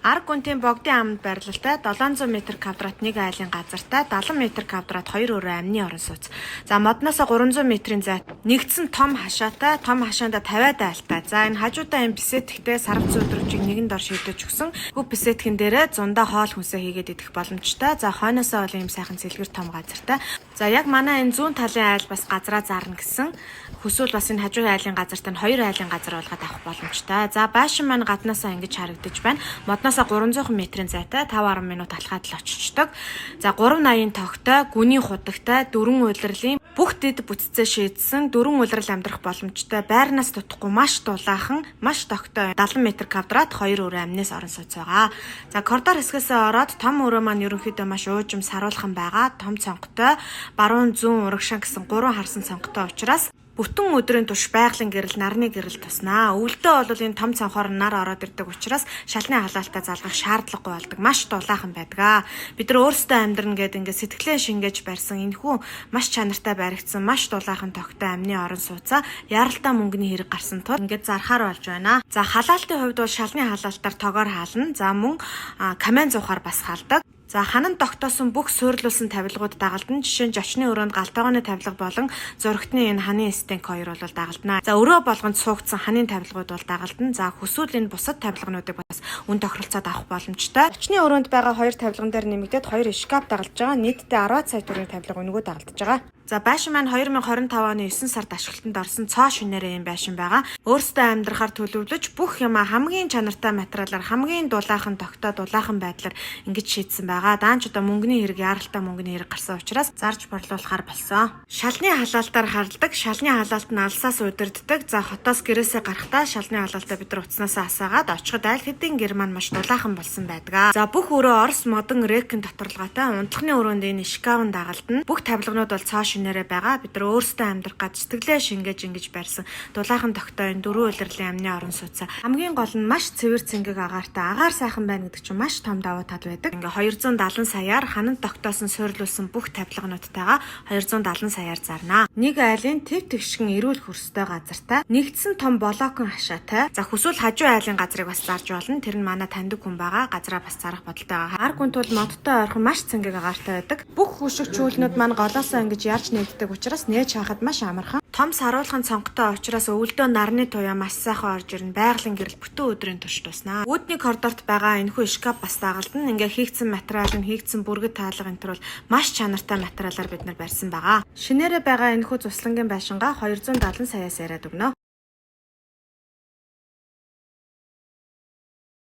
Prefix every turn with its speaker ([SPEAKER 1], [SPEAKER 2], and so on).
[SPEAKER 1] Ард гүнтийн богдын аманд байрлалтай 700 м квадрат нэг айлын газартай 70 м квадрат хоёр өрөө амны орон сууц. За, модноосоо 300 м-ийн зайт нэгдсэн том хашаатай, том хашаанда 50 айлтай. За, энэ хажуудаа энэ беседктэй сарвц өдрөмжийг нэгэн дор шийдэж өгсөн. Хөв беседкэн дээрээ зундаа хоол хүнсээ хийгээд идэх боломжтой. За, хойноосоо бол ийм сайхан цэлгэр том газартай. За, яг манай энэ зүүн талын айл бас газраа зарна гэсэн. Хүсвэл бас энэ хажуугийн айлын газартай нь хоёр айлын газар болгоод авах боломжтой. За, байшин маань гаднаасаа ингэж харагдаж байна. Модноосоо 300 м-ийн зайтай 5.10 минут алхаад л очичдог. За, 380 тогтой, гүний худагтай, дөрвөн улирлын бүх дэд бүтцээ шийдсэн, дөрвөн улирал амьдрах боломжтой, байрнаас дутахгүй, маш дулаахан, маш тогтой 70 м квадрат хоёр өрөө амнаас орон сууц байгаа. За, коридор хэсгээсээ ороод том өрөө маань ерөнхийдөө маш уужим саруулхан байгаа. Том цонхтой, баруун, зүүн, урагшаан гэсэн гурван харсан цонхтой учраас бүтэн өдрийн турш байгалийн гэрэл, нарны гэрэл туснаа. Өвөлдөө бол энэ том цонхоор нар ороод ирдэг учраас шалны халаалтаа залгах шаардлагагүй болдог. Маш дулаахан байдаг. Бид нар өөрсдөө амьдрна гэдэг ингээд сэтгэлээ шингээж барьсан энэхүү маш чанартай баригдсан, маш дулаахан тогтой амны орон сууцаа яралтай мөнгөний хэрэг гарсан тул ингээд зархаар болж байна. За, халаалтын хувьд бол шалны халаалтаар тогоор хаална. За, мөн камен зуухаар бас халдаг. За, хананд тогтоосон бүх суурилуулсан тавилгууд дагалдана. Жишээ нь, жочны өрөөнд гал тогооны тавилга болон зурагтны энэ ханын стенк хоёр бол дагалдана. За, өрөө болгонд суугдсан ханын тавилгууд бол дагалдана. За, хүсвэл энэ бусад тавилгануудыг бас үн тохиролцоод авах боломжтой. Жочны өрөөнд байгаа хоёр тавилган дээр нэмэгдээд хоёр шкаф дагалдаж байгаа. Нийтдээ 10 сая төгрөгийн тавилга үнэгүй дагалдаж байгаа. За, байшин маань 2025 оны 9 сард ашиглалтанд орсон цоо шинээрээ юм байшин байгаа. Өөрсдөө амьдрахаар төлөвлөж, бүх юмаа хамгийн чанартай материалаар, хамгийн дулаахан тогтоо, дулаахан байдлаар ингэж шийдсэн байгаа. Даанч одоо мөнгөний хэрэг, яаралтай мөнгөний хэрэг гарсан учраас зарж борлуулахаар болсон. Шалны халаалтаар харладаг, шалны халаалт нь алсаас удирддаг. За, хотоос гэрээсээ гарахдаа шалны халаалтаа бид нар утаснаасаа асаагаад очиход аль хэдийн гэр маань маш дулаахан болсон байдаг. За, бүх өрөө Орос модон рекэн тодорлогоотой, унтлахны өрөөнд энэ шкаф дагалдана. Бүх тавилганууд бол цоо шинээрээ байгаа. Бид нар өөрсдөө амьдрах гад сэтгэлээ шингээж ингэж барьсан дулаахан тогтоо энэ дөрвөн улирлын амны орон сууцаа. Хамгийн гол нь маш цэвэр цэнгэг агаартай, агаар сайхан байна гэдэг чинь маш том давуу тал байдаг. Ингээ 270 саяар хананд тогтоосон суурилуулсан бүх тавилгануудтайгаа 270 саяар зарнаа. Нэг айлын төв тэгшгэн эрүүл хөрстэй газартай, нэгдсэн том блокон хашаатай. За, хүсвэл хажуу айлын газрыг бас зарж болно. Тэр нь манай таньдаг хүн байгаа. Газраа бас зарах бодолтой байгаа. Ард гүнт бол модтой ойрхон, маш цэнгэг агаартай байдаг. Бүх хөшиг чүүлнүүд маань голоосоо ингэж ярьж нэгддэг учраас нээж хаахад маш амархан. Том саруулхан цонхтой учраас өвөлдөө нарны туяа маш сайхан орж ирнэ. Байгалийн гэрэл бүтэн өдрийн турш туснаа. Үүдний коридорт байгаа энэхүү шкаф бас дагалдана. Ингээ хийгдсэн материал нь, хийгдсэн бүргэд таалга энэ төр бол маш чанартай материалаар бид нар барьсан байгаа. Шинээрээ байгаа энэхүү цуслангийн байшингаа 270 саяас яриад өгнө.